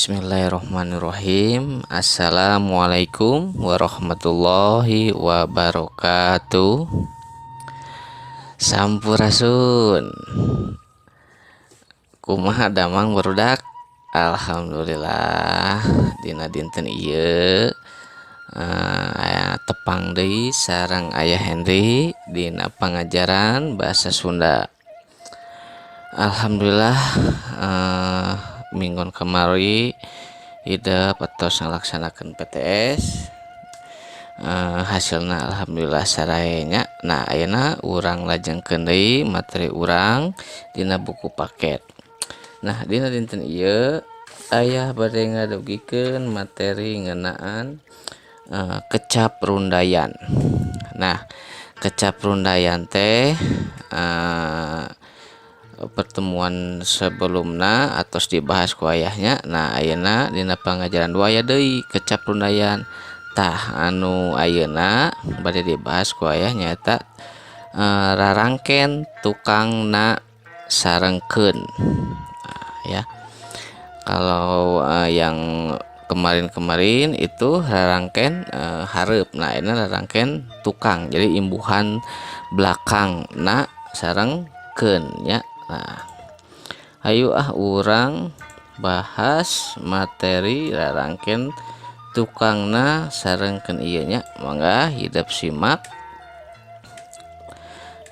Bismillahirrahmanirrahim. Assalamualaikum warahmatullahi wabarakatuh. Sampurasun. Kumaha damang, barudak? Alhamdulillah, dina dinten ieu tepang deui sareng Ayah Henry dina pangajaran bahasa Sunda. Alhamdulillah, minggon kamari hidep atos ngalaksanakeun PTS, hasilna alhamdulillah sarae nya. Nah, ayeuna urang lajengkeun deui materi urang dina buku paket. Nah, dina dinten ieu Ayah bade ngadugikeun materi ngeunaan kecap rundayan. Nah, kecap rundayan teh pertemuan sebelumna atos dibahas ku Ayah nya. Nah, ayeuna dina pangajaran dua aya deui kecap rundayan. Tah, anu ayeuna bade dibahas ku Ayah nyaeta rarangken tukangna sareng keun. Nah, ya. Kalau yang kemarin-kemarin itu rarangken hareup. Nah, ini rarangken tukang. Jadi imbuhan belakang na sareng keun ya. Nah, ayo ah urang bahas materi rarangken tukangna sareng keun ieu nya. Mangga hidep simak.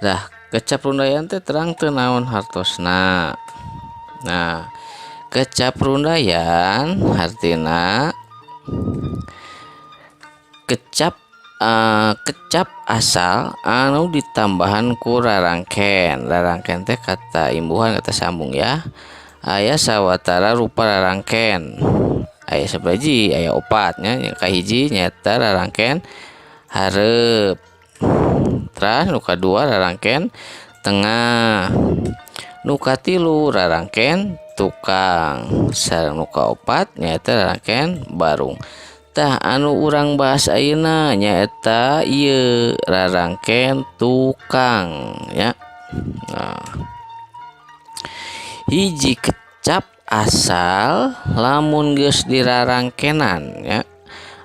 Dah, kecap rundayan teh terang teu naon hartosna? Nah, kecap rundayan hartina kecap asal anu ditambahan ku rarangken. Rarangken teh kata imbuhan, kata sambung ya. Aya sawatara rupa rarangken, aya sabaraha? Aya opat nya. Kahiji nyaeta rarangken hareup, teras nu kadua rarangken tengah, nu katilu rarangken tukang, sareng nu kaopat nyaeta rarangken barung. Tah, anu urang bahas ayeuna nyaeta ieu rarangken tukang ya. Nah, hiji kecap asal lamun geus dirarangkenan ya,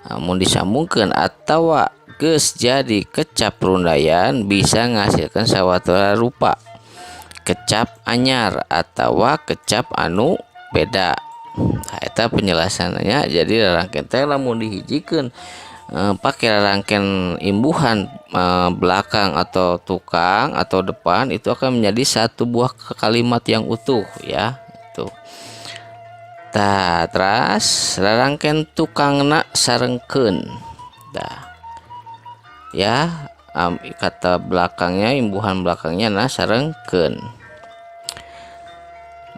lamun disambungkeun atawa geus jadi kecap rundayan, bisa ngahasilkeun sawatara rupa kecap anyar atawa kecap anu beda. Nah, eta penjelasannya. Jadi rarangken teh lamun dihijikeun pake rarangken imbuhan belakang atau tukang atau depan, itu akan menjadi satu buah kalimat yang utuh ya. Itu. Tah, teras rarangken tukangna sareng keun. Tah. Ya, kata belakangnya, imbuhan belakangnya na sareng keun.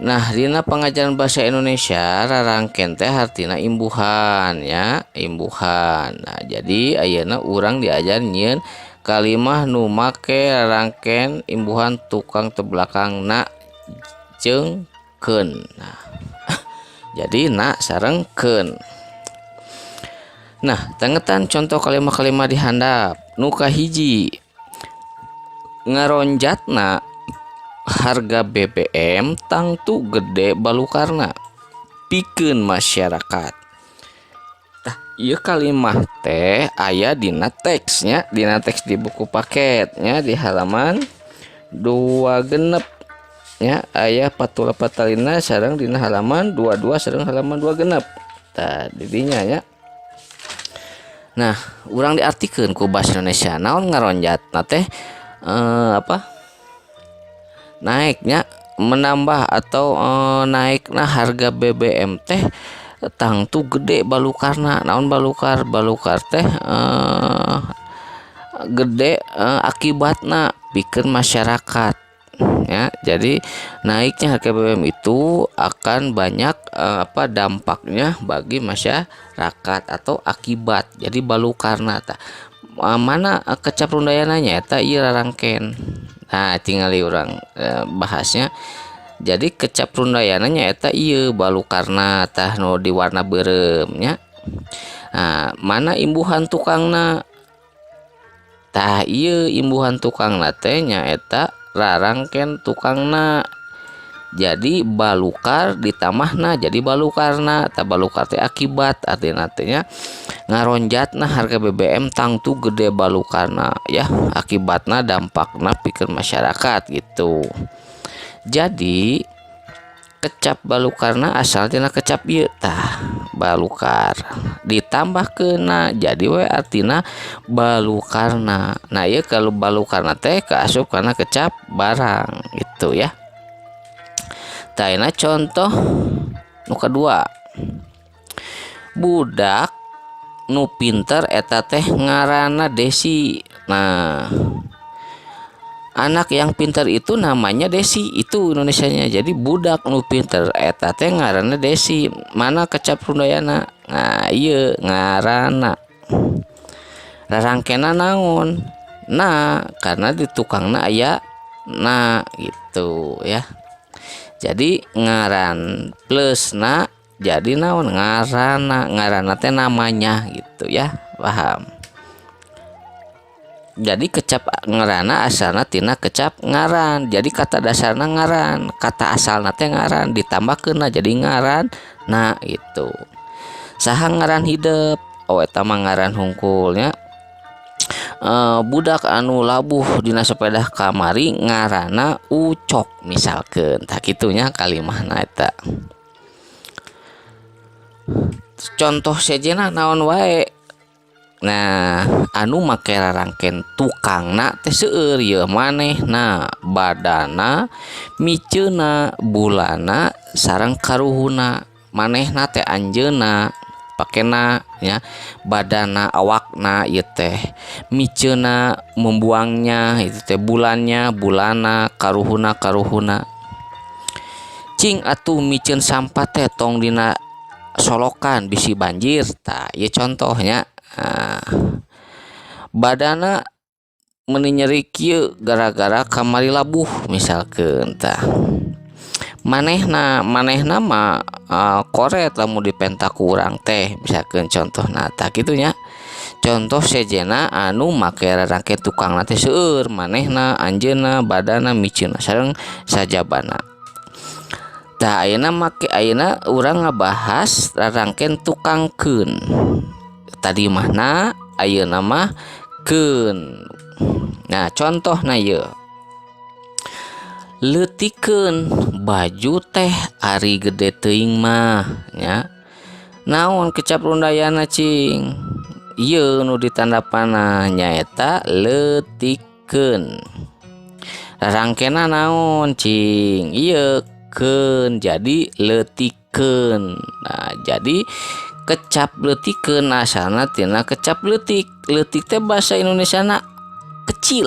Nah, dina pengajaran bahasa Indonesia rarangken teh hartina imbuhan ya, imbuhan. Nah, jadi ayeuna urang diajar nyieun kalimah nu make rarangken imbuhan tukang te belakang na jeung keun. Nah, jadi na sareng keun. Nah, tangetan contoh kalimat-kalimat di handap. Nu kahiji, ngaronjatna harga BBM tangtu gede balukarna pikeun masyarakat. Tah, ieu kalimah teh aya dina teksnya, dina teks di buku paketnya di halaman 26 nya, aya patula patalina sareng dina halaman 22 sareng halaman 26. Tah, didinya nya. Nah, urang diartikeun ku bahasa Indonesia naon ngaronjatna teh, apa? Naiknya, menambah atau naikna harga BBM teh tangtu gede balukarna. Naon balukar? Balukar teh gede akibatna pikeun masyarakat ya. Jadi naiknya harga BBM itu akan banyak apa, dampaknya bagi masyarakat atau akibat. Jadi balukarna. Tah, mana kecap rundayana? Nyaeta ieu rarangken. Nah, tingali urang bahasnya. Jadi kecap rundayana nyaeta ieu balukarna, tah, nu di warna beureum nya. Nah, mana imbuhan tukangna? Tah, ieu imbuhan tukangna teh nyaeta rarangken tukangna. Jadi balukar ditambahna jadi balukarna. Tah, balukar teh akibat, artina teh nya ngaronjatna harga BBM tangtu gede balukarna ya, akibatna, dampakna pikeun masyarakat gitu. Jadi kecap balukarna asal tina kecap ieu tah, balukar ditambah keuna jadi we artina balukarna. Nah, ieu kalau balukarna teh kaasup kana kecap barang gitu ya. Tah, ayeuna contoh nu kadua, budak nu pinter eta teh ngaranna Desi. Nah, anak yang pintar itu namanya Desi, itu Indonesianya. Jadi budak nu pinter eta teh ngaranna Desi. Mana kecap rundayana? Nah, ieu ngaranna. Rarangkena naon? Nah, karena di tukangna aya na gitu ya. Jadi ngaran plus na jadi naon? Ngaranna. Ngaranna teh namanya gitu ya, paham? Jadi kecap ngarana asalna tina kecap ngaran. Jadi kata dasarna ngaran, kata asalna teh ngaran ditambah keuna jadi ngaran nah itu. Saha ngaran hidep? Oh, eta mah ngaran hungkul nya. Budak anu labuh dina sepeda kamari ngaranna Ucok misalkeun. Tah, kitu nya kalimahna eta. Contoh sejenna naon wae? Nah, anu make rarangken tukangna teh seueur ieu: manehna, badana, miceuna, bulana, sareng karuhuna. Manehna teh anjeunna, pakena nya, badana awakna ieu teh, miceuna membuangnya itu teh, bulannya bulana, karuhuna karuhuna. Cing atuh miceun sampah teh tong dina solokan, bisi banjir. Tah, ieu contohnya. Nah, badana meuni nyeri kieu gara-gara kamari labuh misalkeun. Tah, manehna, manehna mah koret lamun dipenta ku urang teh misalkeun contohna. Tah, kitu nya contoh sejenna anu make rarangken tukangna teh seueur: manehna, anjeunna, badana, miceunna, sareng sajabana. Tah, ayeuna make, ayeuna urang ngabahas rarangken tukangkeun. Tadi mah na, ayeuna mah keun. Nah, contohna ieu, leutikeun baju teh ari gede teuing mah nya. Naon kecap rundayana cing? Ieu nu ditandapanna nyaeta leutikeun. Rarangkena naon cing? Ieu keun, jadi leutikeun. Nah, jadi kecap leutikeun asalna tina kecap leutik. Leutik teh bahasa Indonesiana kecil,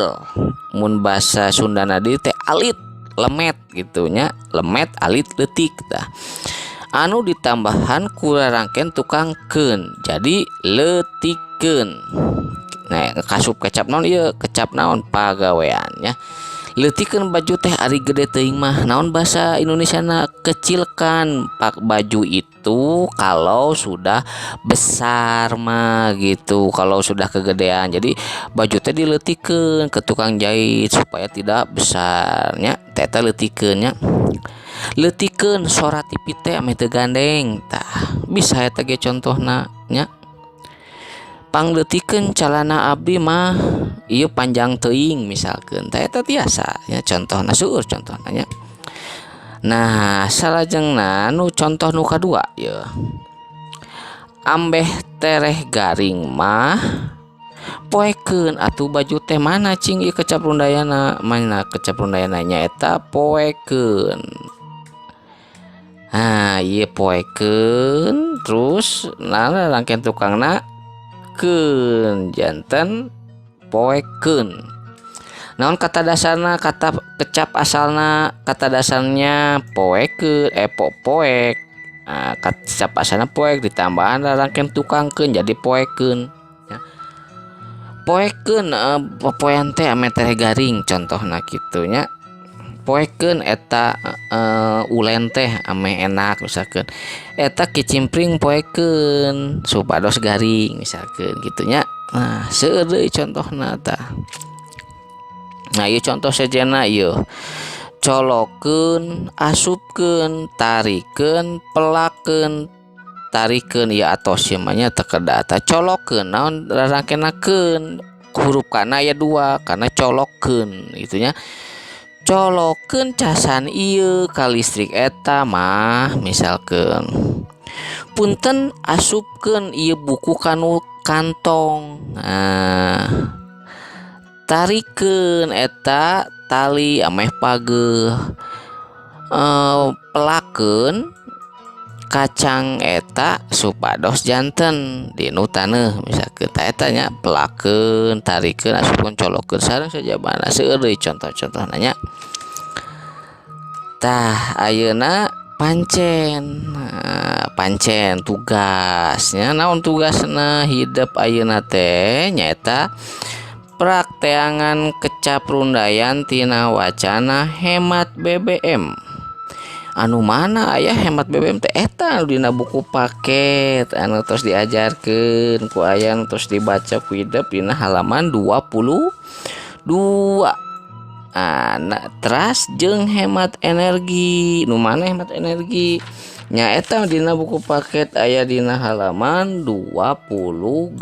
mun bahasa Sundana dieu teh alit, lemet gitu nya, lemet, alit, leutik. Tah, anu ditambahan ku rarangken tukang keun jadi leutikeun. Nah, kasup kecap naon ieu? Kecap naon? Pagawean nya. Leutikeun baju teh ari gede teuing mah. Naon bahasa Indonesiana? Kecilkan pak baju itu kalau sudah besar mah gitu, kalau sudah kegedean. Jadi baju teh dileutikeun ke tukang jahit supaya tidak besarnya. Teh leutikeun nya. Leutikeun sora TV teh ameh teu gandeng. Tah, bisa eta ge contohna nya. Pangleutikeun calana abdi mah ieu panjang teuing misalkeun. Tah, eta tiasa nya contohna, seueur contohna nya. Nah, salajengna nu contoh nu kadua ieu, ambeh tereh garing mah poekeun atuh baju teh. Mana cing ieu kecap rundayana? Mana kecap rundayana? Nyaeta poekeun. Nah, ieu poekeun terus nah rangkeun tukangna keun, janten poekeun. Naon kata dasarna, kata kecap asalna? Kata dasarnya poekeun, eh po poek. Nah, kecap asalna poek ditambahan rangkeun tukangkeun jadi poekeun ya. Poekeun popoean teh ameh tereh garing, contohna kitu nya. Poekeun eta ulen teh ameh enak misalkeun. Eta kicimpring poekeun supados garing misalkeun kitu nya. Nah, seueur deui contohna tah. Nah, ieu contoh sejenna ieu. Colokeun, asupkeun, tarikeun, pelakeun, tarikeun ieu atos ieu mah nya teu kedah. Tah, colokeun naon rarangkenakeun, huruf kana aya dua karena colokeun gitu nya. Colokeun casan ieu ka listrik eta mah misalkeun. Punten, asupkeun ieu buku kanu kantong. Nah, tarikeun eta tali ameh pageuh. Pelakeun kacang eta supados janten dinu taneuh misalkeun. Tah, eta nya, pelakeun, tarikeun, asupkeun, colokeun sareng sajabana, seueur deui contoh-contohna nya. Tah, ayeuna pancen, pancen tugasnya naon? Tugasna hidep ayeuna teh nyaeta prakteangan kecap rundayan tina wacana hemat BBM. Anu mana aya hemat BBM teh? Eta anu dina buku paket anu tos diajarkeun ku aya, anu tos dibaca ku hidep dina halaman 22. Nah, teras jeung hemat energi. Nu mana hemat energi? Nyaeta dina buku paket aya dina halaman 26.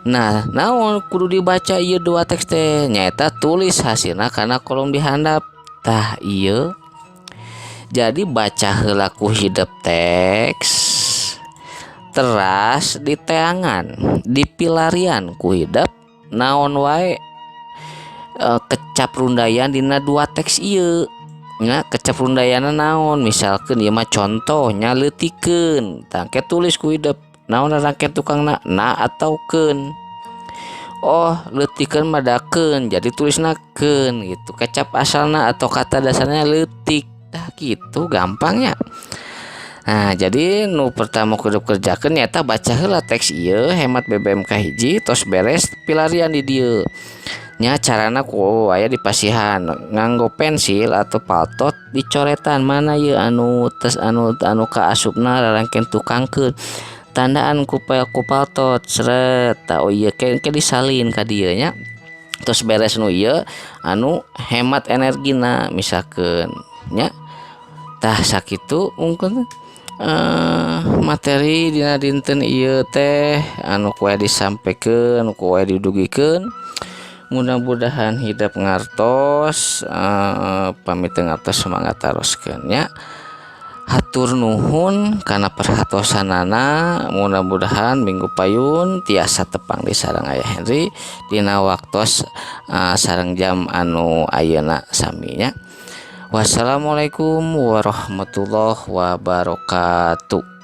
Nah, naon kudu dibaca ieu dua teks teh? Nyaeta tulis hasilna kana kolom di handap. Tah, ieu jadi baca heula ku hidep teks, teras diteangan, dipilarian ku hidep naon wae kecap rundayan dina dua teks ieu nya. Kecap rundayana naon? Misalkeun ieu mah contohnya leutikeun. Tah, engke tulis ku hidep naon rangkeun tukangna, na atau keun. Oh, leutikeun mah dakeun, jadi tulisna keun gitu. Kecap asalna atau kata dasarnya leutik. Tah, gitu gampangnya. Nah, jadi nu pertama kudu kerjakeun nyaeta baca heula teks ieu hemat BBM kahiji. Tos beres, pilarian di dieu nya. Carana ku aya dipasihan nganggo pensil atau paltot, dicoretan mana ye anu tes anu anu kaasupna rarangken tukangkeun, tandaan ku ku paltot seret. Tah, oh iya, ke disalin ka dieu nya. Terus beres nu ieu anu hemat energina misalkeun nya. Tah, sakitu mungkin materi dina dinten ieu teh anu ku disampaikan, anu ku didugikeun. Mudah-mudahan hidep ngartos. Pamit ngartos, semangat taroskeun nya. Hatur nuhun kana perhatosanana. Mudah-mudahan minggu payun tiasa tepang di sareng Ayah Henry dina waktos sareng jam anu ayeuna sami nya. Wassalamualaikum warahmatullahi wabarakatuh.